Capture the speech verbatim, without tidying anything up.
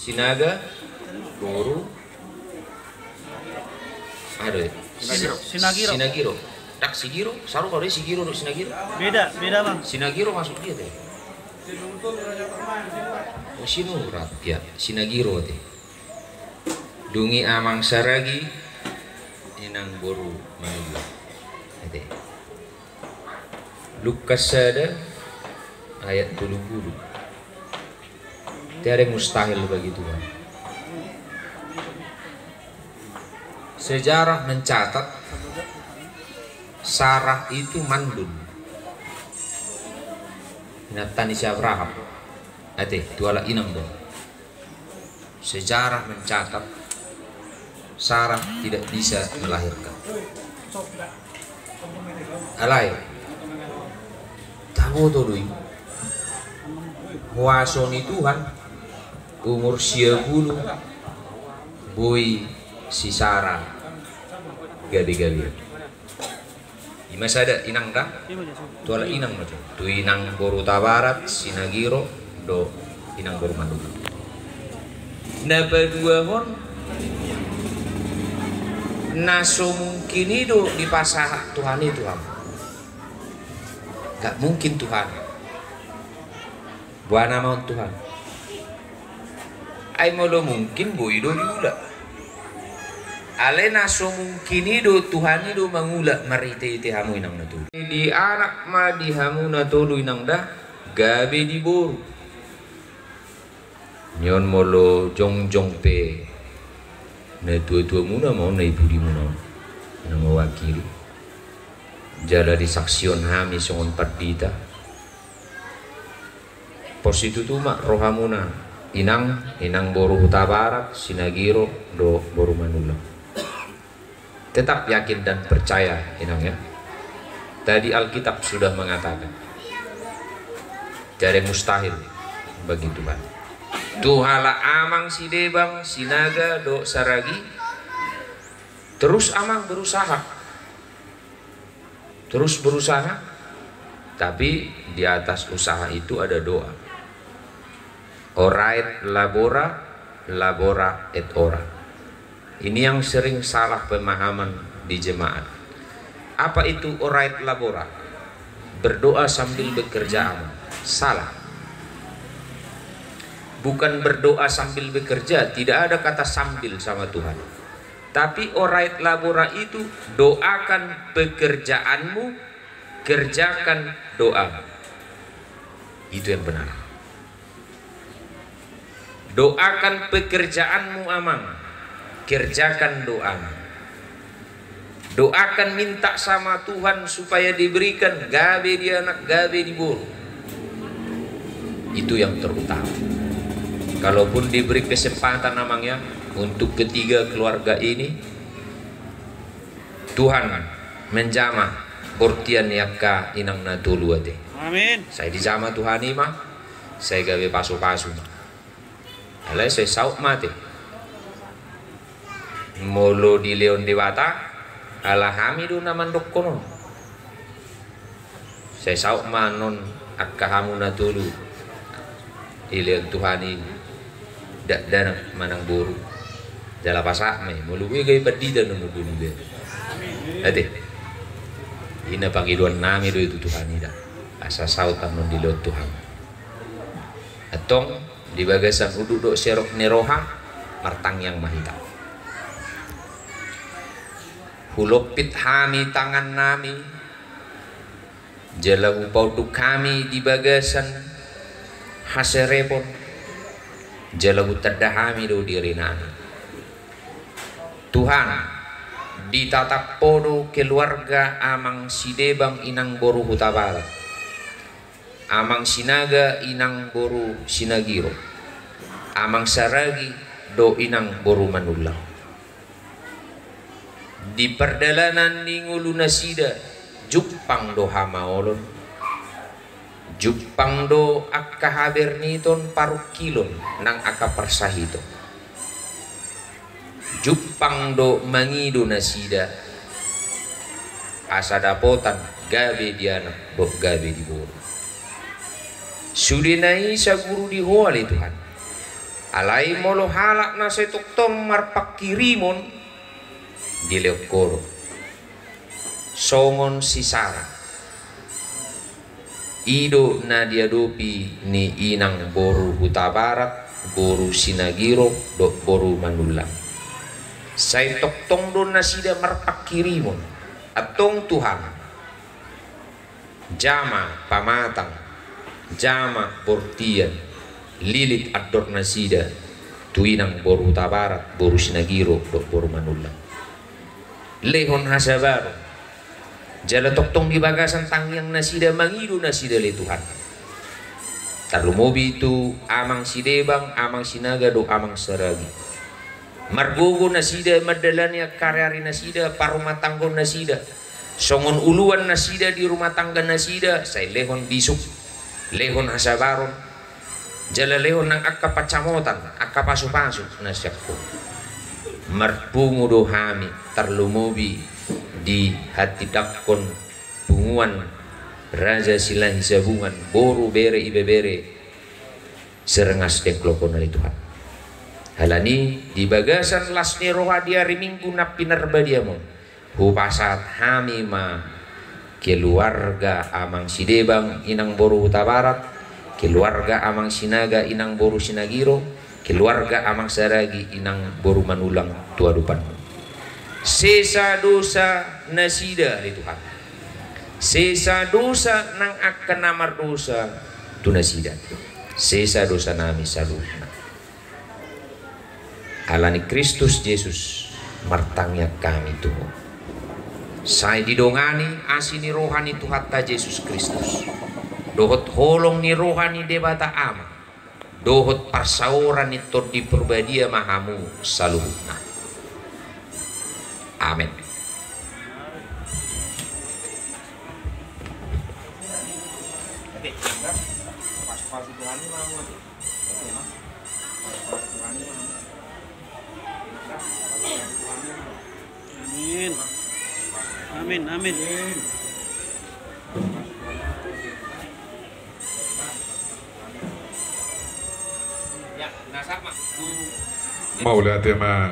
Sinaga, boru, aduh, Sinagiro. Sinagiro. Sinagiro. Ndang Sigiro, sarupa do Sigiro dohot Sinagiro. Beda, beda, Bang. Sinagiro masuk dia teh. Oh, Sinurat, ya, Sinagiro teh. Dung i Amang Saragi, Inang boru Manullang. Ate. Lukas sada ayat tolu pulu. Tiada yang mustahil bagi Tuhan. Sejarah mencatat Sarah itu mandul. Inanta ni si Abraham. Ate, tu halak inang do. Sejarah mencatat Sarah tidak bisa melahirkan. Alai, taboto do i, huaso ni Tuhan, umur sia pulu, boi si Sarah gabe-gabe. Ima sada inang da, tu halak inang ma tu. Tu Inang boru Hutabarat, Sinagiro, dohot Inang boru Manullang. Na paduahon, na so mungkin i do dipasahat Tuhan i tu hamu. Nggak mungkin Tuhan. Boha nama on Tuhan? Ai molo mungkin boi do diula. Alai na so mungkin i do Tuhan i do mangula marhite-hite hamu inang na tolu. Di anak ma di hamu na tolu inang da, gabe di boru. Nion molo jongjong pe na tua-tua muna ma on na i pudi muna on. Na mewakili. Jala disaksihon hami songon pandita. Pos situtu ma rohamuna inang, Inang boru Hutabarat, Sinagiro, dohot boru Manullang. Tetap yakin dan percaya inang ya. Tadi Alkitab sudah mengatakan, tiada yang mustahil bagi Tuhan. Tu halak Amang Sidebang, Sinaga, dohot Saragi, terus Amang berusaha. Terus berusaha, tapi di atas usaha itu ada doa. Ora et labora, labora et ora. Ini yang sering salah pemahaman di jemaat. Apa itu ora et labora? Berdoa sambil bekerja, Amang. Salah. Bukan berdoa sambil bekerja, tidak ada kata sambil sama Tuhan. Tapi ora et labora itu, doakan pekerjaanmu, kerjakan doamu. Itu yang benar. Doakan pekerjaanmu, Amang, kerjakan doamu. Doakan, minta sama Tuhan supaya diberikan gabe di anak, gabe di boru. Itu yang terutama. Kalaupun diberi kesempatan, Amang ya, untuk ketiga keluarga ini, Tuhan menjamah bortian ni angka inang na tolu ate. Amin. Sai dijamah Tuhan i ma, sai gabe pasu-pasu ma. Alai sai saut ma ate. Molo dilehon Debata, ala hami do na mandokkon on. Sai saut ma annon angka hamu na tolu dilehon Tuhan i dakdanak manang boru. Jala pasahat ma i, molo boi gabe pandita na mundun i be. Ate. I na pangidoan nami do i tu Tuhan i da. Asa saut annon dilehon Tuhan. Antong di bagasan unduk dohot serep ni roha, martangiang ma hita. Hulompit hami tangan nami, jala hupaunduk hami di bagasan haserepon, jala hutanda hami do diri nami. Tuhan, ditatap Ho do keluarga Amang Sidebang Inang boru Hutabarat. Amang Sinaga Inang boru Sinagiro, Amang Saragi dohot Inang boru Manullang. Di pardalanan ni ngolu nasida, jumpang do hamaolon, jumpang do angka haberniton parungkilon nang angka parsahiton. Jumpang do mangido nasida, asa dapotan gabe di anak dohot gabe di boru. Sudena i saguru di Ho ale Tuhan. Alai molo halak na sai tongtong marpangkirimon, dilehon ho do. Songon si Sara. I do na diadopi ni inang boru Hutabarat, boru Sinagiro, dohot boru Manullang. Sai tongtong do nasida marpangkirimon. Antong Tuhan, jama pamatang, jama bortian, lilit andor nasida tu inang boru Hutabarat, boru Sinagiro, dohot boru Manullang. Lehon hasabaron. Jala tongtong di bagasan tangiang nasida mangido nasida ale Tuhan. Tarlumobi tu amang Sidebang, amang Sinaga dohot amang Saragi. Margogo nasida mandalani angka ari-ari nasida, parumatanggaon nasida. Songon uluan nasida di rumah tangga nasida, sai lehon bisuk, lehon hasabaron, jala lehon nang angka pansamotan, angka pasu-pasu na sian ho. Marpungu do hami, tarlumobi dihatindangkon punguan Raja Silahi Sabungan, boru, bere, ibebere, Sirengas Dengklok on ale Tuhan. Alani di bagasan las ni roha di ari Minggu na pinarbadiam on, hupasahat hami ma keluarga amang Sidebang inang boru Hutabarat, keluarga amang Sinaga inang boru Sinagiro, keluarga amang Saragi inang boru Manullang tu adopanmu. Sesa dosa nasida ale Tuhan. Sesa dosa nang angka na mardosa tu nasida. Sesa dosa nami saluhutna. Alani Kristus Jesus martangiang hami tu Ho. Sai didongani asi ni roha ni Tuhanta Jesus Kristus, dohot holong ni roha ni Debata Ama, dohot parsaoran ni Tondi Parbadia ma hamu saluhutna. Amen. Amin. Amin, amin. Mauliate ma.